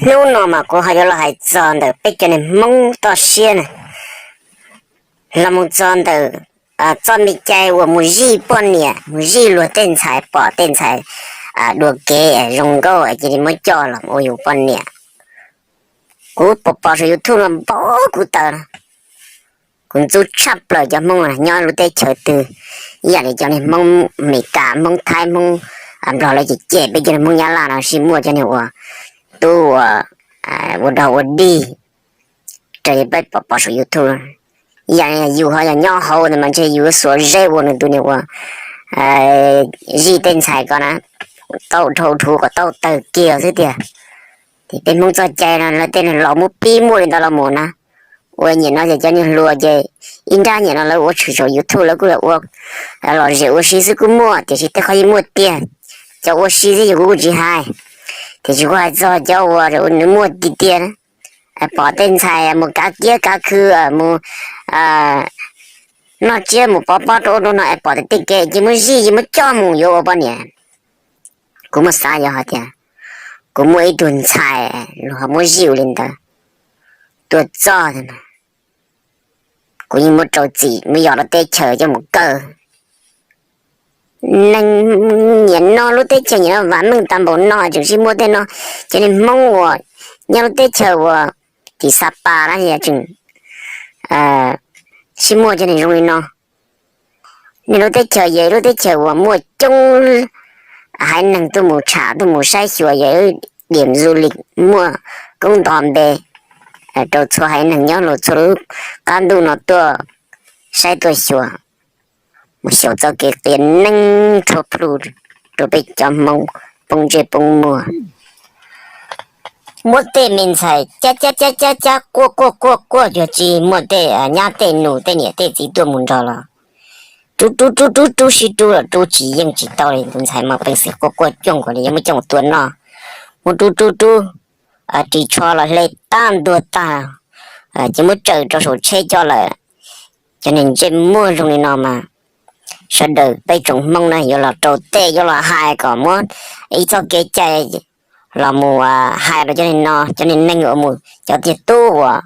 Hnub no mas kuv ho yuav los hais txog ntawm peb cov niag Hmoob toj siab na, los mus txog ntawm txoj me cai uas mus zij poj niam, mus zij luag tej ntxhais, pom tej ntxhais dua kev zoo nkauj cia li muab coj los ua yus poj niam. Kuv pom pom saum YouTube no npaum kuv taws no, kuv ntxub tshaj plaws cov Hmoob nyob lub teb chaws twg, ib yam li cov niag Hmoob Amelikas, Hmoob Thaib, Hmoob Nplog lawv cem cem peb cov niag Hmoob Nyab Laj no sib muaj cov niag ua tub ua, ua dog ua dig raws li peb pom pom saum YouTube. Ib yam li yus ho yog nyob hauv ntawd mas ntshe yus xuas zeb ua nws tus niag ua zij tej ntxhais ko na, tau dhau dhuv kom tau tawg kiag xwb tiag. Ces peb Hmoob txoj cai no lawv tej niag laus muab pib muaj li ntawd los mus na, ua nyiam no ces cov niag hluas ces ib nrab nyiam no lawv ua tshwm saum YouTube lawv kuj ua lom zem ua si xwb kuj muaj, tiam sis tej qhov yeej muaj tiag. Cov ua si xwb ces kuv kuj tsis hais, tiam sis kuv hais txog cov uas nws muaj tiag tiag, pom tej ntxhais mus kav kiab kav khw, mus noj tsiab mus pov pob rau ub rau no es pom tej kev ces muab zij ces muab coj mus yuav ua poj niam. Kuv muab xav yog hais tias kuv muaj ib tug ntxhais luag ho muab zij ua li ntawd, tuaj txog kuv yeej muab rau txim muab yos rau teb chaws coj mus kaw. Neeg nyiam no lub teb chaws nyiam no vam meej tag npaum no tseem sib muaj tej no, cov niag Hmoob uas nyob lub teb chaws uas tim Xab Pas na tseem sib muaj cov niag zoo li no. Niaj lub teb chaws yog lub teb chaws uas muaj coob haiv neeg tuaj mus tsham tuaj mus saib xyuas, yog lub diam du lịch muaj koob nto npe rau txhua haiv neeg nyob los txhua lub qab ntuj no tuaj saib tuaj xyuas, mus xyaum txoj kev qias neeb tshuab plhu rau peb cov Hmoob poob ntsej poob muag. Muab tej me ntxhais cab cab cab cab cab quaj quaj quaj quaj cuag tsi muaj tej nyab tej nus tej niam tej txiv tuaj mus nrog los rub rub rub rub rub sib rub los rub tsis yeej tsis tau li. Tus ntxhais mas peev xwm quaj quaj cuag nkaus li yuav muab coj mus tua noj, muab rub rub rub ris tsho los hle tag ntuag tag, ces muab tsaws rau saum tsheb coj lawm. Cov niag ntsej muag zoo li no mas sawv daws peb tsoom Hmoob na yuav los rau tej yuav los hais kom muab ib txoj kev cai los mus hais rau cov niag no, cov niag neeg uas mus, cov tiag tub uas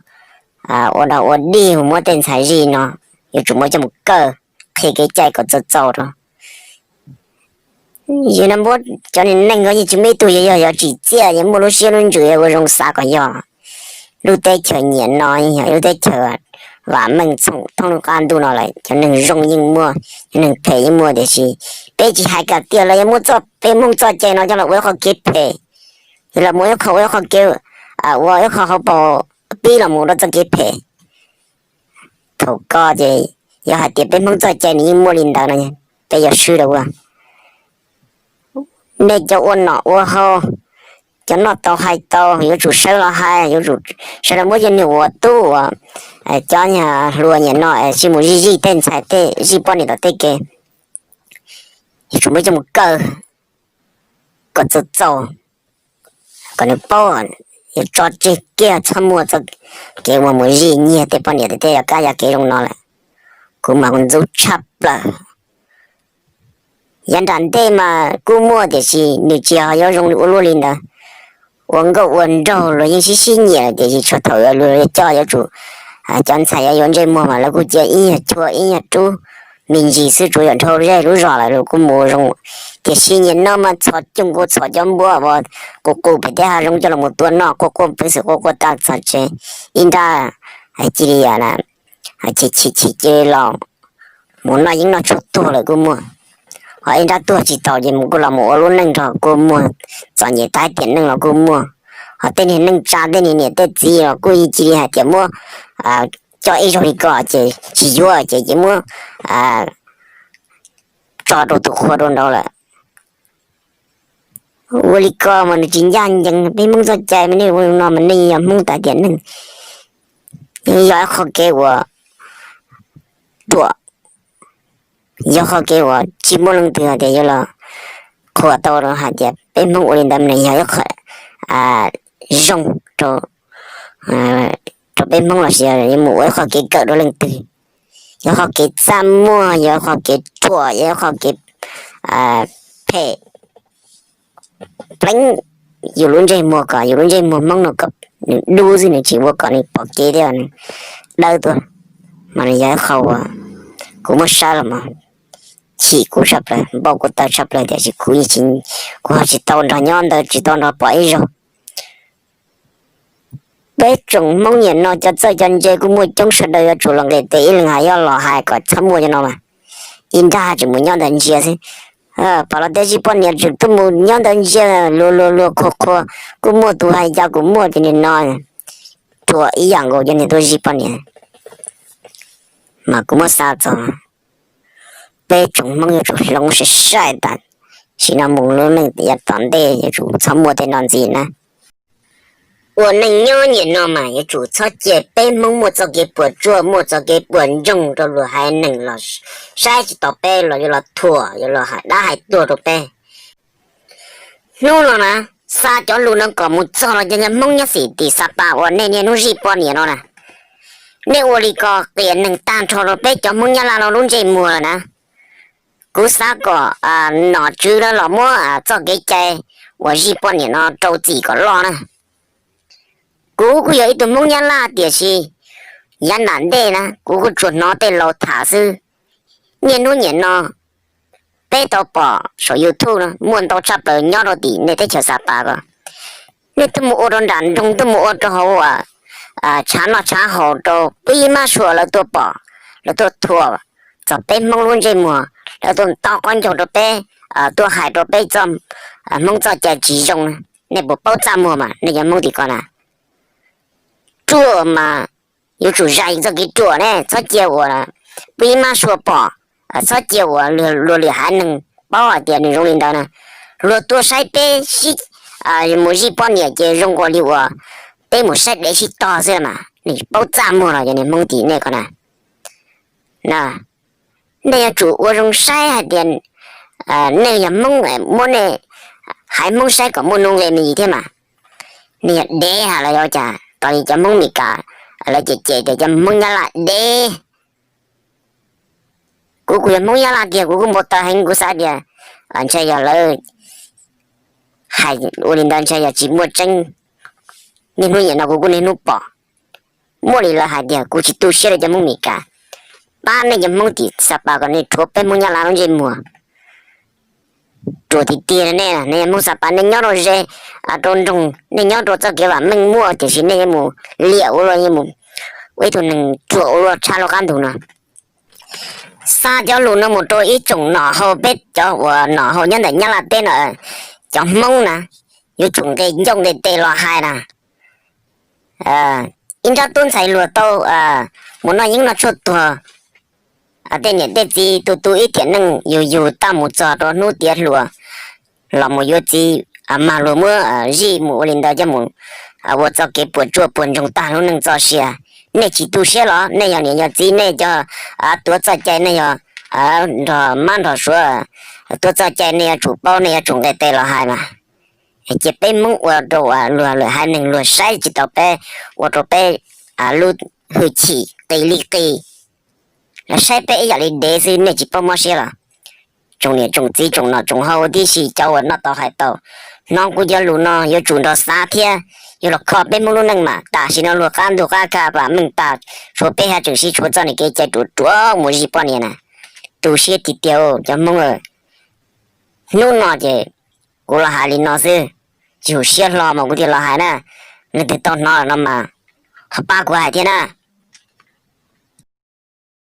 ua dog ua dig mus muab tej ntxhais zij no, yuav tsum muab coj mus kaw, qhia kev cai kom txaus txaus rau. Yog no muab cov niag neeg ko yeej tsis muaj ib tug yog yog tsim txiaj, yog muaj lub siab lub ntsws ua zoo xav kom yog. Lub teb chaws nyiam no yog lub teb chaws vam meej txhooj thoob lub qab ntuj no lawm, cov neeg zoo yeej muaj, cov neeg phem yeej muaj, tiam sis peb tsis hais kom tias los yog muab txoj peb Hmoob txoj cai no coj los ua ib qho kev phem, yog los mus ua ib qho ua ib qho kev, ua ib qho hauv paus pib los mus rau txoj kev phem. Thaum ko ces yog hais tias peb Hmoob txoj cai nws yeej muaj li ntawd no, peb yuav swb rau ua nej cov ua nom ua haus, cov noj tau hais tau yuav tsum sawv los hais, yuav tsum sawv los muab cov niag ua tub uas cov hluas nyiam no es sib mus zij zij tej ntxhais tej zij poj niam tom tej kev, yuav tsum muab coj mus kaw kom txaus txaus, kom nws paub yuav tso tseg kiag txhob muaj txoj kev uas mus zij nyiag tej poj niam tej yog kab yog kev zoo no lawm. Kuv mas kuv ntxub tshaj plaws. Yav nram ntej mas kuj muaj tiam sis nws tsis yog yuav zoo ua luaj li ntawd. Ua nkauj ua nraug luag yeej sib sib nyiam lawm tiam sis txhua thaum luag coj yuav tsum cov ntxhais yuav yuav ntsej muag mas lawv kuj cia ib nyuag chua ib nyuag rub me ntsis xwb, tsuas yog dhau zej lub zos lawm los kuj mus zoo. Tiam sis nim no mas txhom cooj kuj txhom cov npua uas qus qus pem tej hav zoov coj los mus tua noj, quaj quaj peev xwm quaj quaj tag txog tsev, ib nrab cia li chim chim cia li los mus noj yeeb noj tshuaj tuag lawm kuj muaj. Ho ib nrab tuag tsis taus ces mus kuj los mus ua lub neej nrog kuj muaj, txom nyem tag tiam neej los kuj muaj. Ho tej niag neej tsa tej niag niam tej txiv los kuj cia li hais tias muab coj ib zaug li ko ces tsis yuav ces ces muab tso rau tus qhua rau nraud lawm. Ua li ko mas nws tsis ncaj ncees, peb Hmoob txoj cai mas nej ua li no mas nej yog Hmoob tag tiam neej, yog ib qho kev uas ruam, yog qhov kev uas tsis muaj leej twg hais tias yuav los qhuas tau rau hais tias peb Hmoob ua li ntawd mas nws yog ib qho zoo rau peb Hmoob lossis yuav mus ua ib qho kev kawm rau leej twg. Yog qhov kev txaj muag, yog qhov kev ruam, yog qhov kev phem pleev yus lub ntsej muag kom yus lub ntsej muag Hmoob no kom nws dub xwb, nws tsis ua kom nws pom kev thiab nws dawb tuaj. Mas nws yog ib qho uas kuv muab saib los mas chim kuv tshaj plaws, npau kuv taws tshaj plaws tiam sis kuv, kuv ho tsis tau nrog nyob ntawd, tsis tau nrog pom ib zaug. Peb tsoom Hmoob niaj no cov txawj cov ntse kuj muaj coob, sawv daws yuav tsum los nqis tes ib leeg hais, yog los hais kom txhob muaj cov no mas ib nrab tseem mus nyob ntawd ntsia xwb. Pom los tej zij poj niam tseem tuaj mus nyob ntawd ntsia, luag luag luag qhuas qhuas, kuj muaj tus hais cas kuv muaj ces nim no thuam ib yam nkaus cov niag tuaj zij poj niam. Mas kuv muab xav txog peb tsoom Hmoob yuav tsum hloov sai sai tas, sim no mus lub neej yav tom ntej yuav tsum txhob muaj tej no ntxiv na. Ua neej nyob niaj no mas yuav tsum txhob cia peb Hmoob muaj txoj kev puas tsuaj, muaj txoj kev puas ntsoog rau luag haiv neeg los saib tsis taus peb los yuav los thuam, yuav los hais dab hais tuag rau peb. Hnub no na, xa cov lus no kom mus txog los cov Hmoob nyob xim tim Xa Pas uas nej niaj hnub zij poj niam no na. Nej ua li ko qias neeg tag nrho rau peb cov Hmoob Nyab Laj no lub ntsej muag lawm na. Kuv xav kom nom tswv los muab txoj kev cai uas zij poj niam no rau txim kom loj na. Kuv kuj yog ib tug Hmoob Nyab Laj tiam sis yav nram ntej na kuv kuj tsuas hnov tej laus tham xwb. Niaj hnub niaj no peb tau pom saum YouTube no muaj ntau tshaj plaws nyob rau tim nej teb chaws Xa Pas ko. Nej tuaj mus ua rau nram nroog, tuaj mus ua rau hauv tshav noj tshav haus rau pib mab sua lawv tuaj pom, lawv tuaj thuam txog peb Hmoob lub ntsej muag, lawv tuaj nto qab ncaug rau peb, tuaj hais rau peb txoj Hmoob txoj cai tsis zoo. Nej puas paub txaj muag mas nej cov Hmoob tim ko na? Ruam mas yuav tsum zais txoj kev ruam ne, txhob cia uas pib mab sua pom, txhob cia uas luag lwm haiv neeg paub hais tias nws zoo li ntawd na. Luag tuaj saib peb sib, mus zij poj niam ces zoo ua li uas peb mus saib dev sib tog xwb mas nej paub txaj muag los cov niag Hmoob tim nej ko na. Nej yuav tsum ua zoo saib hais tias nej yog Hmoob, muab nej haiv Hmoob saib kom muaj nuj nqi me ntsis thiab mas. Nej yog dev hais los yog cas, tos li cov Hmoob Mes Kas lawv cem cem tias cov Hmoob Nyab Laj dev. Kuv kuj yog Hmoob Nyab Laj kiag kuv kuj npau taws heev, kuv xav tias ntshe yog lawv hais ua li ntawd ntshe yog tsis muaj tseeb. Niaj hnub niaj no kuv kuj niaj hnub pom, muaj li lawv hais tias kuv tsis tu siab rau cov Hmoob Mes Kas. Pab nej cov Hmoob tim Xa Pas kom nej rhuav peb Hmoob Nyab Laj lub ntsej muag. Ruam tiag tiag nej, nej Hmoob Xa Pas nej nyob rau ze, rau nroog, nej nyob rau txoj kev vam meej muaj tiam sis nej yuav mus liam ua luaj, yuav mus ua ib tug neeg ruam ua luaj tshaj lub qab ntug no. Xa cov lus no mus rau ib tsoom nom hau, peb cov uas nom hau nyob ntawm Nyab Laj teb no, cov Hmoob na, yuav tsum nqe ncauj nqe tes los hais na. Ib nrab tub ntxhais luag tau mus noj yeeb noj tshuaj tuag, tej niam tej txiv tu tu ib tiam neej yug yug tag mus txog rau hnub tiav hluas los mus yuav txiv, mag luag muab zij mus ua li ntawd coj mus ua txoj kev puas tsuaj puas ntsoog tag lub neej txoj sia. Nej tsis tu siab los? Nej yog niam yog txiv, nej cov tuav txoj cai, nej yog nrog mab nrog suav tuav txoj cai, nej yuav tsum paub, nej yuav tsum nqe tes los hais mas. Ces peb Hmoob ua rau luag lwm haiv neeg luag saib tsis taus peb, ua rau peb lub hwj chim qis li qis. Lawv saib peb ib yam li dev xwb, nej tsis paub mob siab los? Tsoom niam tsoom txiv tsoom nom tsoom hau tib si, cov uas noj tau hais tau, hnov kuv cov lus no yuav tsum nrog xav thiab yuav los kho peb Hmoob lub neej mas. Tam sim no luag qab ntug qab kha vam meej tag, tshuav peb haj tseem sib tshuav txoj niag kev cai ruam ruam mus zij poj niam na. Tu siab tiag tiag cov Hmoob. Hnub no ces kuv los hais li no xwb, tsis hum siab hlo mas kuv thiaj los hais na. Leej twg tau hnov lawm no mas ho pab kuv hais thiab na.